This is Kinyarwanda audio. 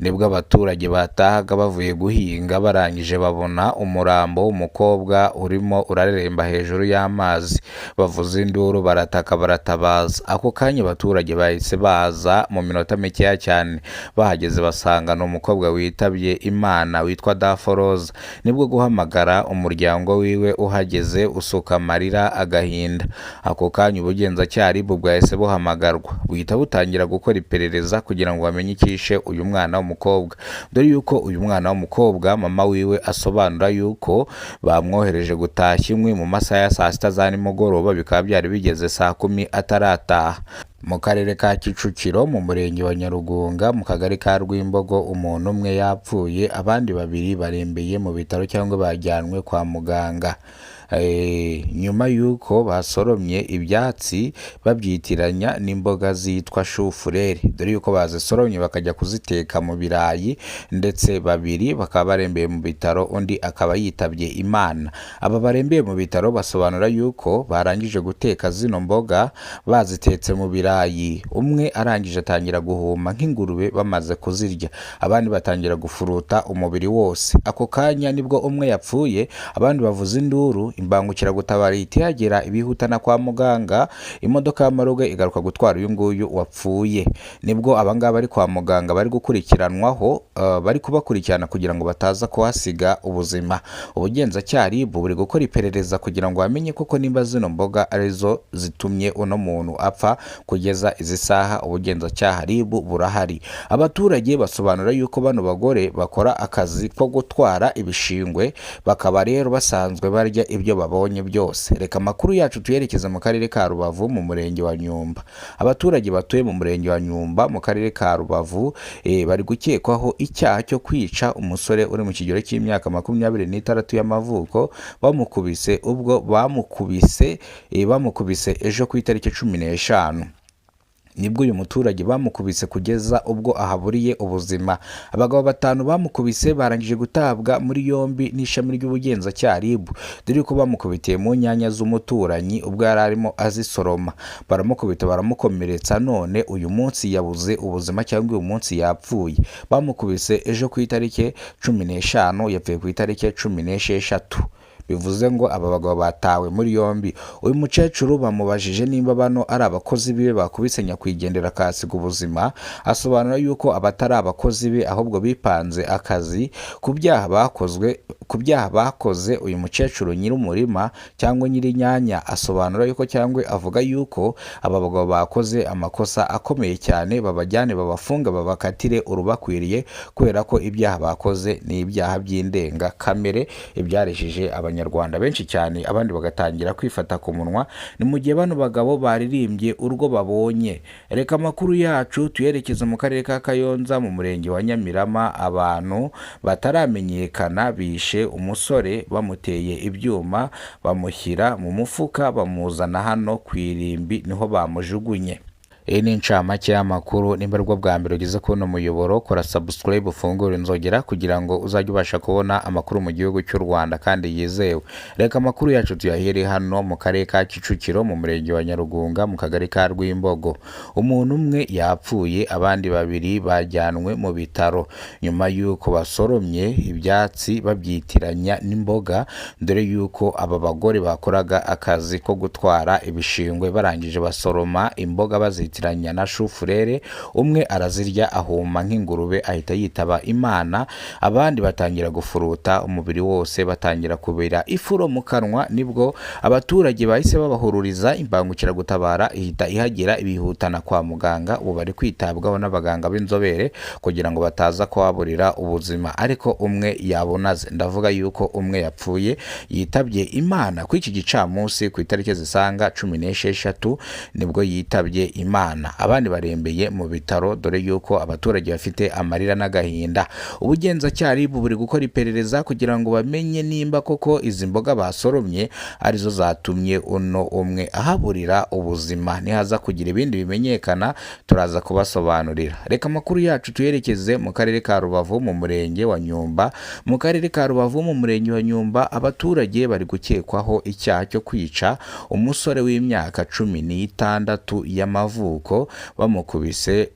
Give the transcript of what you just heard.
Nibwo abaturage batahaga bavuye guhinga, barangije babona umurambo w'umukobwa urimo urareremba hejuru y'amazi, bavuza induru, barataka, baratabaza. Ako kanya abaturage bahise baza mu minota mikeya cyane. Bahageze basanga ni umukobwa witabye Imana witwa Daforoza. Nibwo guhamagara umuryango wiwe, uhageze usuka amarira, agahinda. Ako kanya ubugenzacyaha RIB bwahise buhamagarwa, buhita butangira gukora iperereza kugira ngo bamenye icyishe uyu mwana w'umukobwa, dore yuko uyu mwana w'umukobwa mama wiwe asobanura yuko bamwohereje gutashya inkwi mu masaha ya saa 6 za nimugoroba, bikaba byari bigeze saa 10 atarataha. Mu karere ka Kicukiro, mu murenge wa Nyarugunga, mu kagari ka Rwimbogo, umuntu umwe yapfuye, abandi babiri barembeye mu bitaro cyangwa bajyanwe kwa muganga nyuma y'uko basoromye ibyatsi babyitiranya n'imboga zitwa shufureri, dore yuko bazisoromye bakajya kuziteka mu birayi, ndetse babiri bakaba barembeye mu bitaro, undi akaba yitabye Imana. Aba barembeye mu bitaro basobanura yuko barangije guteka zino mboga bazitetse mu birayi, umwe arangije atangira guhuma nk'ingurube bamaze kuzirya, abandi batangira gufuruta umubiri wose. Ako kanya nibwo umwe yapfuye, abandi bavuza induru, imbangukiragutabara ihita ihagera ibihutana kwa muganga, imodoka y'amaruge igaruka gutwara uyu nguyu wapfuye. Nibwo abangaba bari kwa muganga bari gukurikiranwaho, bari kubakurikirana kugira ngo bataza kuhasiga ubuzima. Ubugenzacyaha RIB buri gukora iperereza kugira ngo bamenye koko nimba zino mboga arizo zitumye uno muntu apfa. Kugeza izi saha ubugenzacyaha RIB burahari. Abaturage basobanura yuko bano bagore bakora akazi ko gutwara ibishingwe, bakaba rero basanzwe barya ibyo babonye byose. Reka amakuru yacu tuyerekeze mu karere ka Rubavu, mu murenge wa Nyumba. Abaturage batuye mu murenge wa Nyumba mu karere ka Rubavu bari gukekwaho icyaha cyo kwica umusore uri mu kigero cy'imyaka 26 y'amavuko, bamukubise ubwo bamukubise ejo ku itariki 15. Nibwo uyu muturage bamukubise kugeza ubwo ahaburiye ubuzima. Abagabo batanu bamukubise barangije gutabwa muri yombi n'ishami ry'ubugenzacyaha RIB, dore ko bamukubitiye mu nyanya z'umuturanyi ubwo yari arimo azisoroma, baramukubita, baramukomeretsa, none uyu munsi yabuze ubuzima cyangwa uyu munsi yapfuye. Bamukubise ejo ku itariki 15, yapfuye ku itariki 16. Bivuze ngo aba bagabo batawe muri yombi. Uyu mukecuru bamubajije nimba bano ari abakozi biwe bakubise nyakwigendera akahasiga ubuzima, asobanura yuko abatari abakozi be, ahubwo bipanze akazi ku byaha bakozwe, ku byaha bakoze. Uyu mukecuru nyir'umurima cyangwa nyir'inyanya asobanura yuko cyangwa avuga yuko aba bagabo bakoze amakosa akomeye cyane, babajyane babafunge, babakatire urubakwiriye, kubera ko ibyaha bakoze ni ibyaha by'indengakamere, ibyarishije Abanyarwanda benshi cyane, abandi bagatangira kwifata ku munwa. Ni mu gihe bano bagabo baririmbye urwo babonye. Reka amakuru yacu tuyerekeze mu karere ka Kayonza, mu murenge wa Nyamirama. Abantu bataramenyekana bishe umusore bamuteye ibyuma, bamushyira mu mufuka, bamuzana hano ku irimbi niho bamujugunye. Iyi ni incamake y'amakuru. Nimba aribwo bwa mbere ugeze kuri uno muyoboro, kora subscribe, ufungure inzogera kugira ngo uzajye ubasha kubona amakuru mu gihugu cy'u Rwanda kandi yizewe. Reka amakuru yacu tuyahere hano mu karere ka Kicukiro, mu murenge wa Nyarugunga, mu kagari ka Rwimbogo. Umuntu umwe yapfuye, abandi babiri bajyanwe mu bitaro nyuma y'uko basoromye ibyatsi babyitiranya n'imboga, dore y'uko aba bagore bakoraga akazi ko gutwara ibishingwe, barangije basoroma imboga bazitiranya na shufurere, umwe arazirya ahuma nk'ingurube ahita yitaba Imana, abandi batangira gufuruta umubiri wose, batangira kubira ifuro mu kanwa. Nibwo abaturage bahise babahururiza, imbangukiragutabara ihita ihagera ibihutana kwa muganga. Ubu bari kwitabwaho n'abaganga b'inzobere kugira ngo bataza kuhaburira ubuzima, ariko umwe yabunaze. Ndavuga yuko umwe yapfuye, yitabye Imana kuri iki gicamunsi ku itariki zisaga 16 nibwo yitabye Imana, abandi barembeye mu bitaro, dore yuko abaturage bafite amarira n'agahinda. Ubugenzacyaha RIB buri gukora iperereza kugira ngo bamenye nimba koko izi mboga basoromye arizo zatumye uno umwe ahaburira ubuzima. Nihaza kugira ibindi bimenyekana turaza kubasobanurira. Reka amakuru yacu tuyerekeze mu karere ka Rubavu, mu murenge wa Nyumba. Mu karere ka Rubavu, mu murenge wa Nyumba, abaturage bari gukekwaho icyaha cyo kwica umusore w'imyaka 16 y'amavuko bamukubise.